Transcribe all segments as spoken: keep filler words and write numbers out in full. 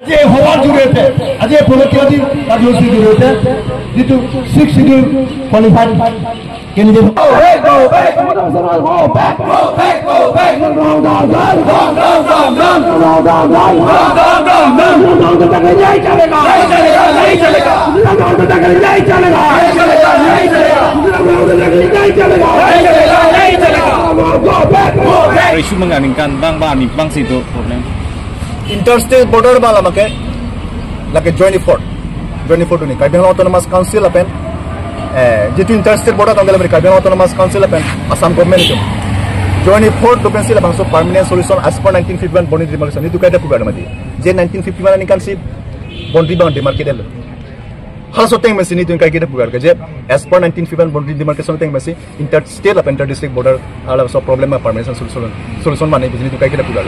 আজি সভাৰ জৰিয়তে, আজি পৰৱৰ্তী আজি কাৰ্যসূচীৰ জৰিয়তে যিটো six schedule qualified candidate. Go back, go back, go back, go back, go back. नहीं चलेगा, नहीं चलेगा, नहीं चलेगा। Go back, go back. Isu menganingkan bang bang ni bang situ problem. Interstate border bang lama ke, lake joint effort. Joint effort ini. Karbi Anglong Autonomous Council lapen, eh, jitu interstate border tanggal lapen Karbi Anglong Autonomous Council lapen Assam government itu. Joint effort do pensi labangso permanent solution as per nineteen fifty-one boundary demarcation. Itu kaita pugar mati. Je nineteen fifty-one aningkan si boundary bang demarcated lo. Halaso ateng pensi nelitum kaike pugar ke je as per nineteen fifty-one boundary demarcation ateng pensi interstate lapen interdistrict border ala so problem ma permanent solution, solution mane pensi nelitum kaike pugar.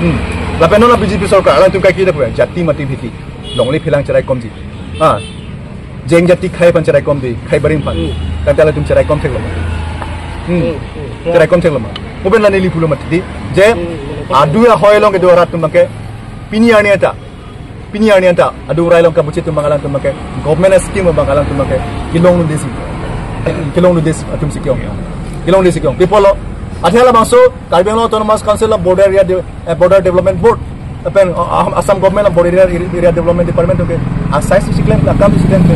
Hmm. Lapen non B J P sorkar alangtum kaike pugar. Jati mati bheti. Longle phelang cherai komji. Ah. Jeng jati khei aphan cherai komji. Khei barim aphan. Hmm. Tangte alangtum cherai kom theklo. Hmm. Hmm, hmm. Cherai kom theklo ma. Mo pen la neli pulo mati. Je. Hmm. Adu ahoi along kedo arat atum abangke. Pini arni anta. Pini arni anta, adung rai along kabuchit atum abang alangtum abangke, government scheme abang alangtum abangke, kelong nundesi. Kelong nundesi atum si ke-ong. Kelong nundesi ke-ong. Pi apotlo, athe labangso, Karbi Anglong Autonomous Council la border area de-, eh, border development board, lapen, uh, Assam government la border area, area development department atum ke, asai si klem, akam si klem ke.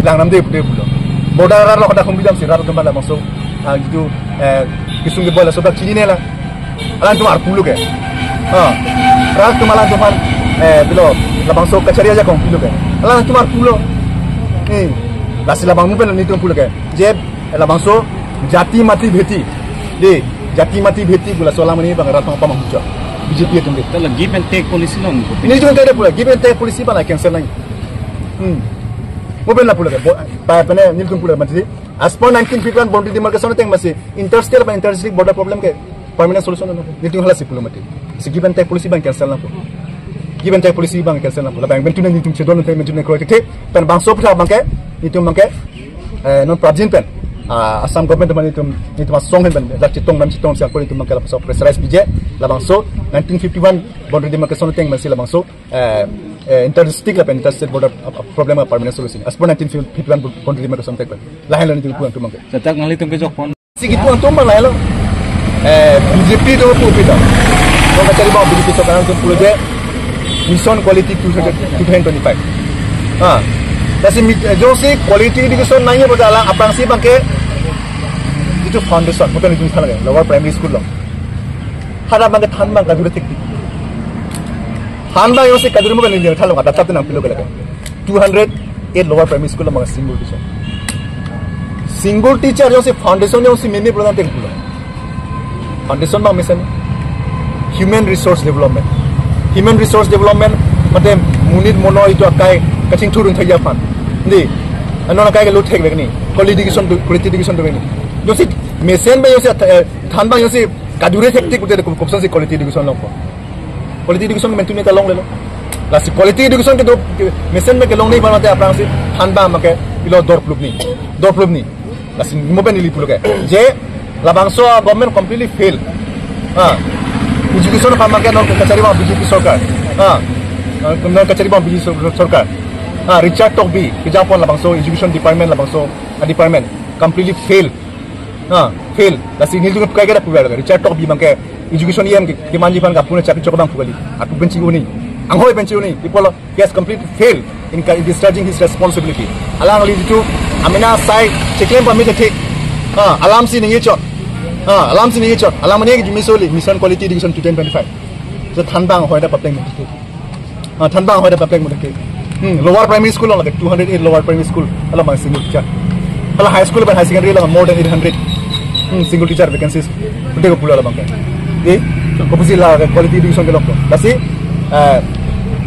Langnam de, de pulo. Border rat lo kada khum bidam si, rat atum abang labangso, ah, jitu, eh, kesung keboi laso dak chinine la. Alangtum arpu lo ke. Ha. Rat atum alangtum aphan, eh, pilo, labangso kachari ajakong pilo ke. Alangtum arpu lo. Hmm. Lasi labang mo pen nelitum pulo ke. Je, labangso jati mati bheti. De, jati mati bheti pu laso alam ini abang rat aphan pamanghu chot. B J P atum ke. Tala give and take policy lo. Nelitum ke pulo, give and take policy abang la cancel nang. Hmm. Mo pen la pulo ke. Bo-, pa, pene nelitum pulo mati. As per nineteen fifty-one boundary demarcation ateng pensi interstate lapen interdistrict border problem ke permanent solution nang. Nelitum halasi pulo mati. Si give and take policy abang cancel nangpo. Give and take policy abang cancel nangpo. Labang pen tuna nelitum chedon pen tuna krote the. Pen bangso aphuthak abangke, nelitum abangke, eh, non prapjin pen. Ah, Assam government atum nelitum, nelitum asong hen pen. Dak chetong dam chetong siang ko nelitum abangke labangso pressurize pije. Labangso nineteen fifty-one boundary demarcation ateng pensi labangso, eh, eh, interdistrict lapen interstate border, uh, uh, problem a permanent solution. As per nineteen fifty-one boundary demarcation ateng pen. Lahen lo nelitum pu alangtum abangke. Setak nanglitum kejok pon. Si kipu alangtum abang lahelo. Eh, B J P do pu pita. Ko kachari abang B J P sorkar alangtum pulo je Mission Quality two thousand, two thousand twenty-five. Ha. Lasi mi-, eh, jongsi quality education nangji pu alam aphrangsi abangke jitu foundation, mo pen nelitum than lage, lower primary school lo. Hadak abangke than abang kadure thektik. Than abang jongsi kadure mo pen nelitum than lo, ada satu nang pilo ke lage. Two hundred eight lower primary school lo abang single teacher. Single teacher jongsi foundation jongsi meme program teng pulo. Foundation abang mesen human resource development. Human resource development mate monit mono itum akai kachingthurun thai aphan. Di, ano akai ke lo thekvek ni. Quality education do, quality education dovek ni. Jongsi mesen abang jongsi, eh, than abang jongsi kadure thektik pute ko-, koson si quality education longpo. Quality education ke mentune ta longlelo. Lasi quality education kedo, ke, mesen abang kelong ni abang mate aphrangsi than abang abangke ilo dorplup ni. Dorplup ni. Lasi mo pen neli pulo ke. Je labangso government completely fail. Ha. Education aphan abangke non kachari abang B J P sorkar. Ha. Non kachari abang B J P sor-, sorkar. Ha, Richard Tokbi, kejapon labangso education department labangso, ah, department completely fail. Ha, fail. Lasi nelitum ke kaike dak pulo ke. Richard Tokbi abangke education E M ke, kemanji aphan ke apuna chakri chok abang pu kali. Ako pensi uni. Anghoi pensi uni. Pi apotlo, he has completely failed in ca-, in discharging his responsibility. Alangli jitu amena asai cheklem pame je thik. Ha, alam si ningje chot. Ha, alam si ningje chot. Alam mane ke jumi soli Mission Quality Education two thousand twenty-five. So than abang hoi dak papleng. Ah, than abang hoi dak papleng mo dak ke. Hmm, lower primary school lo lage, two hundred eight lower primary school. Hala abang single teacher. Hala high school lapen higher secondary lo more than eight hundred. Hmm, single teacher vacancies. Pute ko pulo labang ke. Eh, ko pusi la quality education ke lok. Lasi, eh,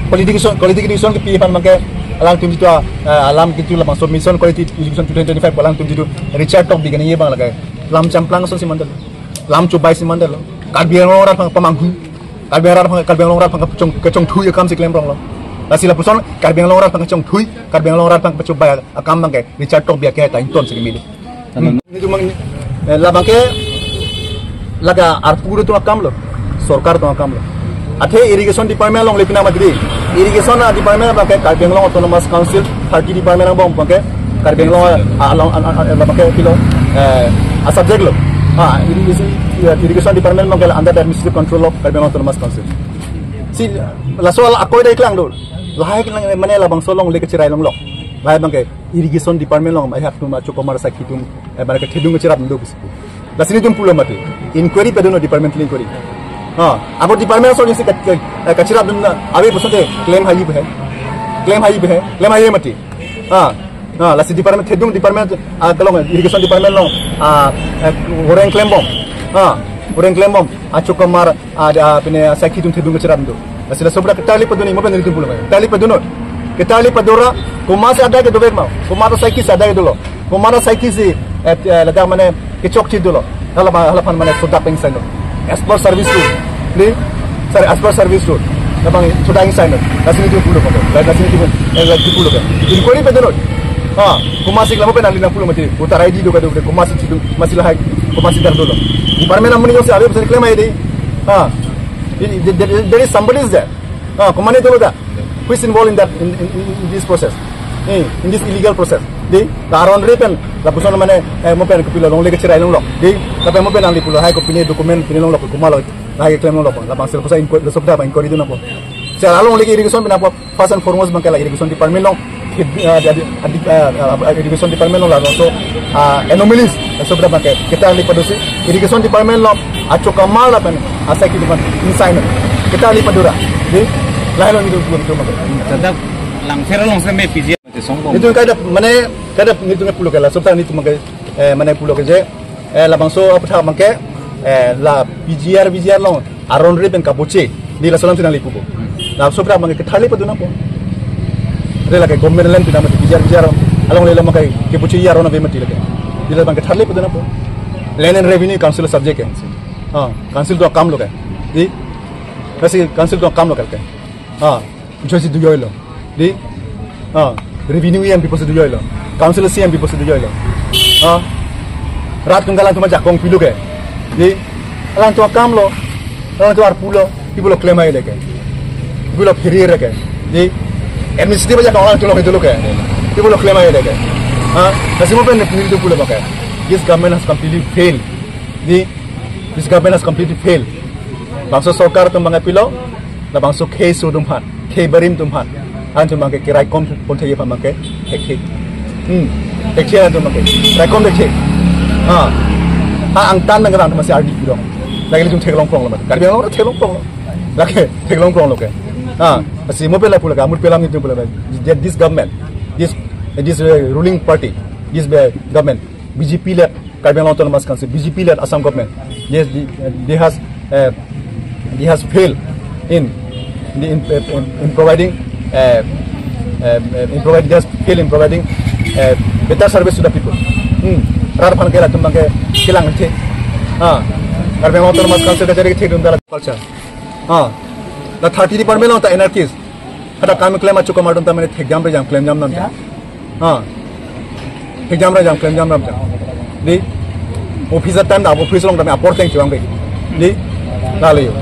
quality education, quality education kepi aphan abangke alangtum jitu, eh, alam jitu labangso Mission Quality Education two thousand twenty-five alangtum jitu Richard Tokbi ke ningje abang lage. Lam champlang asonsi mandetlo. Lam chubai si mandetlo. Karbi Anglong arat aphan pamanghu. Karbi arat aphan, Karbi Anglong arat aphan kachong, kachongthui akam si klem rong lo. Lasi lapuson Karbi Anglong arat aphan kachongthui, Karbi Anglong arat aphan kachubai akam abangke Richard Tokbi ke ta ington si kemili. Hmm. Nelitum abang, eh, labangke laga arpu atum akam lo, sorkar atum akam lo. Athe irrigation department along le pina mati. Irrigation department abangke Karbi Anglong Autonomous Council thirty department angbong abangke Karbi Anglong, ah, along, ah, ah, ah, abangke pilo, eh, a subject lo. Ah, irrigation, irrigation department abangke under the administrative control of Karbi Anglong Autonomous Council. Si laso ala akoi dai klang do. Lahai klang mane labangso along le kachirai longlok. Lahai abangke irrigation department along, I have to ma chukomar sakhi tum, eh, abangke thedung kachirap do bisi. Lasi nelitum pulo mati. Inquiry padunnon, departmental inquiry. Ha, ago department aso jisi ka, ka, eh, kachirapdun na, ave pulote claim haji bhe. Claim haji bhe. Claim haji mati. Ha, ha, lasi department, thedung department, ah, kalong irrigation department along, ah, eh, orang klembom. Ha, orang klembom. Ah, chukomar, ah, da, pine sakhi tum thedung kachirap do. Lasi laso pura ketarli padunnon, mo pen nelitum pulo mati. Ketarli padunnon. Ketarli padora, komatsi adai kedo bek ma. Komat asakhi si adai dolo. Komat asakhi si, eh, eh, ladak mane kechokche dolo. Hala ba, hala aphan mane sodak pen sign lo. As per service rule. Ni, sir, as per service rule. Labang sodak pen sign lo. Lasi nelitum pulo mati. Lasi nelitum, eh, lasi pulo ke. Inquiry padunnon. Ha, komatsi lamo pen nangli nangpulo mati. Voter I D do kado, komatsi chidu, komatsi lahai, komatsi dak dolo. Department amonit jongsi ave pulote claim haji dei. Ha. There, there, there is somebody is there. Ah, komatne dolo da. Who is involved in that, in, in, in, in this process? Eh, in this illegal process. Dei, la aron re pen, lapuson mane, eh, mo pen kopilo longle kachirai longlok. Dei, lapen mo pen nangli pulo, hai kopine document pine longlok, komatlo, lahai claim longlok, labangso lapuson inquiry, laso pura abang inquiry dunpo. Si along le irrigation pina po, first and foremost abangke la irrigation department along, eh, di, di, eh, eh, irrigation department along labangso, ah, anomalies, laso pura abangke, ketarli padosi, irrigation department along, achukomar lapen asakhi tum aphan inside ketarli padora. Dei, lahai along nelitum pulo mati. Tata Langpher along si me P G R. Nelitum kaida mane, kaida nelitum pulo ke laso ta nelitum ke, eh, mane pulo ke je, eh, labangso aphuthak abangke, eh, la P G R, V G R along aron re pen kaboche. Dei, laso alam si nangli pupo. Laso pura abangke ketarli padunpo. Re lake government land pina mati, P G R, V G R along le lama kai kepuchi ya rona be mati lake. Dei, labang ketarli padunpo. Land and Revenue Council subject ke. Ha, council do akam lo ke. Dei, lasi council do akam lo ke. Ha, joisi do joilo. Dei, ha, revenue E M pi pusi do joilo. Council C M pi pusi do joilo. Ha, rat atum ke alangtum ajakong pilo ke. Dei, alangtum akam lo. Alangtum arpu lo. Ipulo claim haji lake. Ipulo phere lake. Dei, administrative ajakong alangtum lo itu lo ke. Ipulo claim haji lake. Ha, lasi mo pen nelitum pulo abangke. This government has completely failed. Dei, this government has completely failed. Bangso sorkar atum abangke pilo, labangso khei so atum aphan, khei barim atum aphan. Alangtum abangke keraikom ponthekji aphan abangke thekthe. Hmm. Thekthe alangtum abangke. Raikom thekthe. Ha. Ha angtan abangke alangtum si ardi pidong. Lake nelitum theklong pong lo mati. Karbi Anglong theklong pong lo. Lake theklong pong lo ke. Ha. Lasi mo pen la pulo ke, amur pelam nelitum pulo ke. That this government, this, this, uh, ruling party, this, uh, government, B J P led Karbi Anglong Autonomous Council, B J P led Assam government, yes, they, they has, uh, they has failed in, in, in, in providing, uh, uh, in providing, they has failed in providing, uh, better service to the people. Hmm. Rat aphan ke latum abangke kelang the. Ha. Karbi Anglong Autonomous Council kachari ke thedun dala culture. Ha. La thirty department along ta anarchist. Hadak kam klem achukomar atum ta mane thekjam rejam klemjam nam. Ya. Ha. Thekjam rejam klemjam nam. Dei, office time da office along tame apor teng chevang be. Dei, lale yo.